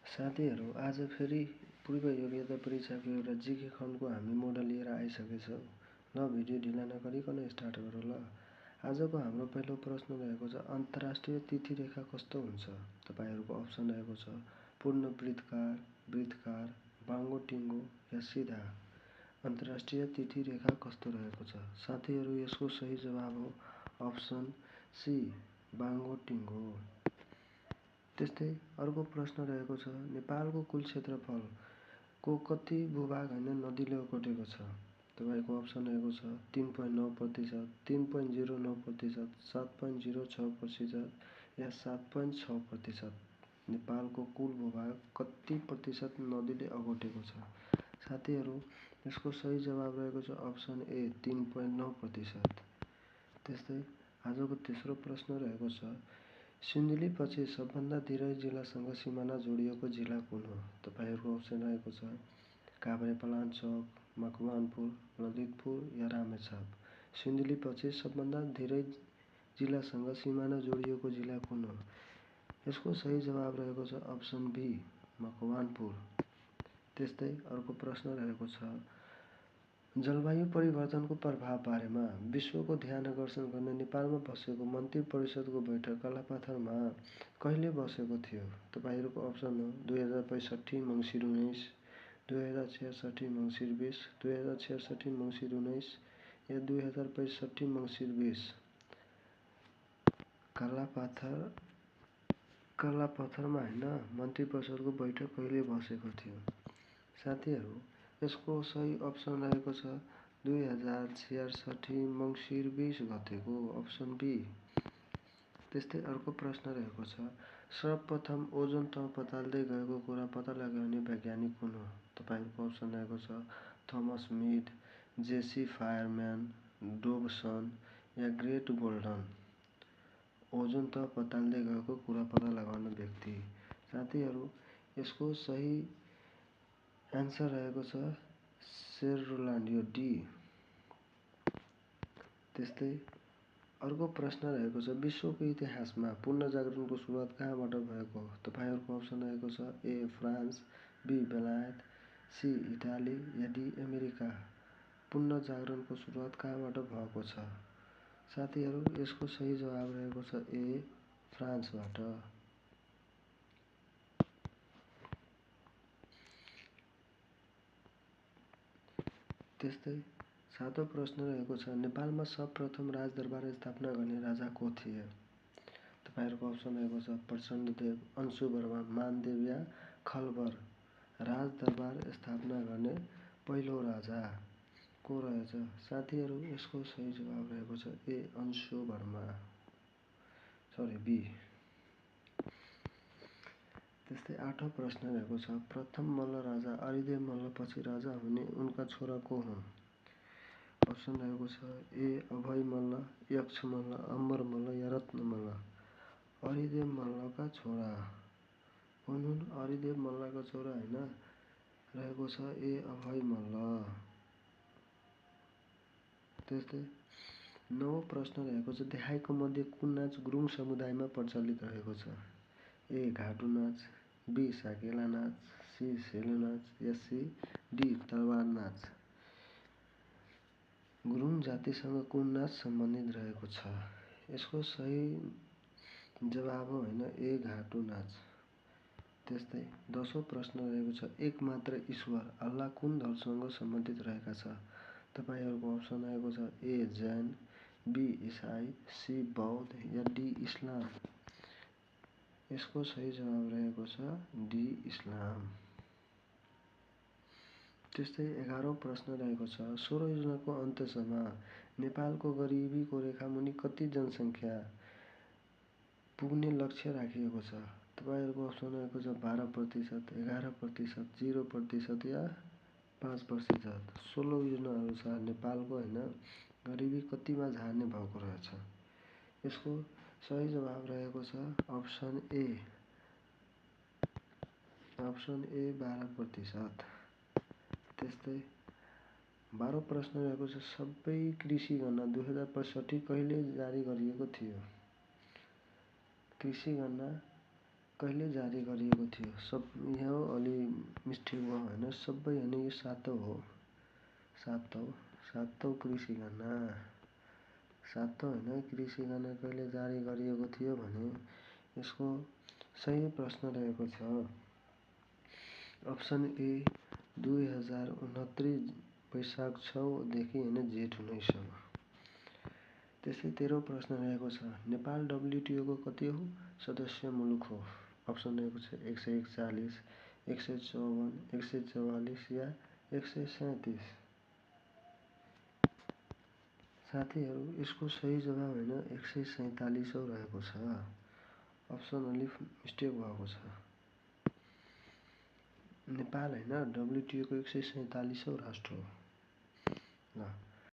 साथीहरू, आज फेरि पूर्व योग्यता परीक्षाको एउटा जिके खण्डको हामी मोडल लिएर आइसकेछौँ। ल भिडियो ढिला नगरिकन स्टार्ट गरौँ ल। आजको हाम्रो पहिलो प्रश्न रहेको छ, अन्तर्राष्ट्रिय तिथि रेखा कस्तो हुन्छ? तपाईँहरूको अप्सन रहेको छ पूर्ण वृत्तकार, वृत्तकार, बाङ्गो टिङ्गो या सिधा। अन्तर्राष्ट्रिय तिथि रेखा कस्तो रहेको छ? साथीहरू, यसको सही जवाब हो अप्सन सी, बाङ्गो टिङ्गो। त्यस्तै अर्को प्रश्न रहेको छ, नेपालको कुल क्षेत्रफलको कति भूभाग नदीले ओगटेको छ? तपाईँको अप्सन रहेको छ 3.9%, 3.09%, 7.06% या 7.6%। नेपालको कुल भूभाग कति प्रतिशत नदीले ओगटेको छ? साथीहरू, यसको सही जवाब रहेको छ अप्सन ए, 3.9%। त्यस्तै आजको तेस्रो प्रश्न रहेको छ, सिन्धुलीपछि सबभन्दा धेरै जिल्लासँग सिमाना जोडिएको जिल्ला कुन हो? तपाईँहरूको अप्सन रहेको छ काभ्रेपलाञ्चोक, मकवानपुर, ललितपुर या रामेछाप। सिन्धुलीपछि सबभन्दा धेरै जिल्लासँग सिमाना जोडिएको जिल्ला कुन हो? यसको सही जवाब रहेको छ अप्सन बी, मकवानपुर। त्यस्तै अर्को प्रश्न रहेको छ, जलवायु परिवर्तनको प्रभाव बारेमा विश्वको ध्यान आकर्षण गर्न नेपालमा बसेको मन्त्री परिषदको बैठक कालापाथरमा कहिले बसेको थियो? तपाईँहरूको अप्सन हो 2065 मङ्सिर 19, 2066 मङ्सिर 20, 2066 मङ्सिर 19 या 2065 मङ्सिर 20। कालापाथरमा मन्त्री परिषदको बैठक कहिले बसेको थियो? साथीहरू, यसको सही अप्सन रहेको छ 2066 मङ्सिर 20 गतेको, अप्सन बी। त्यस्तै अर्को प्रश्न रहेको छ, सर्वप्रथम ओजोन तह पताल्दै गएको कुरा पत्ता लगाउने वैज्ञानिक कुन हो? तपाईँहरूको अप्सन रहेको छ थोमस मिड, जेसी फायरम्यान, डोबसन या ग्रेट गोल्डन। ओजोन तह पताल्दै गएको कुरा पत्ता लगाउने व्यक्ति। साथीहरू, यसको सही एन्सर रहेको छ सेरोलान्ड, यो डी। त्यस्तै अर्को प्रश्न रहेको छ, विश्वको इतिहासमा पुनः जागरणको सुरुवात कहाँबाट भएको हो? तपाईँहरूको अप्सन रहेको छ ए, फ्रान्स, बी, बेलायत, सी, इटाली या डी, अमेरिका। पुनः जागरणको सुरुवात कहाँबाट भएको छ? साथीहरू, यसको सही जवाब रहेको छ ए, फ्रान्सबाट। त्यस्तै सातौं प्रश्न रहेको छ, नेपालमा सर्वप्रथम राजदरबार स्थापना गर्ने राजा को थिए? तपाईँहरूको अप्सन रहेको छ प्रचण्डदेव, अंशुवर्मा, मानदेव या खलबर। राजदरबार स्थापना गर्ने पहिलो राजा को रहेछ? साथीहरू, यसको सही जवाब रहेको छ ए, अंशुवर्मा, बी। त्यस्तै आठौं प्रश्न रहेको छ, प्रथम मल्ल राजा अरिदेव मल्ल पछि राजा हुने उनका छोरा को हुन्? अप्सन रहेको छ ए, अभय मल्ल, यक्ष मल्ल, अम्बर मल्ल या रत्न मल्ल। अरिदेव मल्लका छोरा कुन हुन्? अरिदेव मल्लका छोरा रहेको छ ए, अभय मल्ल। त्यस्तै नवौं प्रश्न रहेको छ, देखाइको मध्ये कुन नाच गुरुङ समुदायमा प्रचलित रहेको छ? ए, घाटु नाच, बी, साकेला नाच, सी, सेलो नाच या सी, डी, तरबार नाच। गुरुङ जातिसँग कुन नाच सम्बन्धित रहेको छ? यसको सही जवाब हो ए, घाटु नाच। त्यस्तै 10औं प्रश्न रहेको छ, एक मात्र ईश्वर अल्लाह कुन धर्मसँग सम्बन्धित रहेका छ? तपाईँहरूको अप्सन रहेको छ ए, जैन, बी, इसाई, सी, बौद्ध या डी, इस्लाम। यसको सही जवाब रहेको छ डी, इस्लाम। त्यस्तै 11औं प्रश्न रहेको छ, 16 योजनाको अन्त्यसम्म नेपालको गरिबीको रेखामुनि कति जनसङ्ख्या पुग्ने लक्ष्य राखिएको छ? तपाईँहरूको अप्सन रहेको छ 12%, 11%, 0% या 5%। 16 योजना अनुसार नेपालको गरिबी कतिमा झार्ने भएको रहेछ? यसको सही जवाब रहेको छ अप्सन ए, 12%। त्यस्तै 12औं प्रश्न रहेको छ, सबै कृषि गणना 2065 कहिले जारी गरिएको थियो? कृषि गणना कहिले जारी गरिएको थियो? यहाँ अलि मिस्टेक भयो होइन, सबै होइन, यो 7औं हो। 7औं कृषि गणना 7औं होइन, कृषि गणना कहिले जारी गरिएको थियो भने यसको सही प्रश्न रहेको छ अप्सन ए 2069 वैशाख 6 देखि होइन जेठ 19 सम्म। त्यसै 13औं प्रश्न रहेको छ नेपाल डब्ल्युटिओको कति हो सदस्य मुलुक हो? अप्सन रहेको छ 141, 154, 144 या 137। साथीहरू यसको सही जवाब होइन 147औं रहेको छ। अप्सन अलिक मिस्टेक भएको छ। नेपाल होइन डब्ल्युटिओको 147औं राष्ट्र हो। ल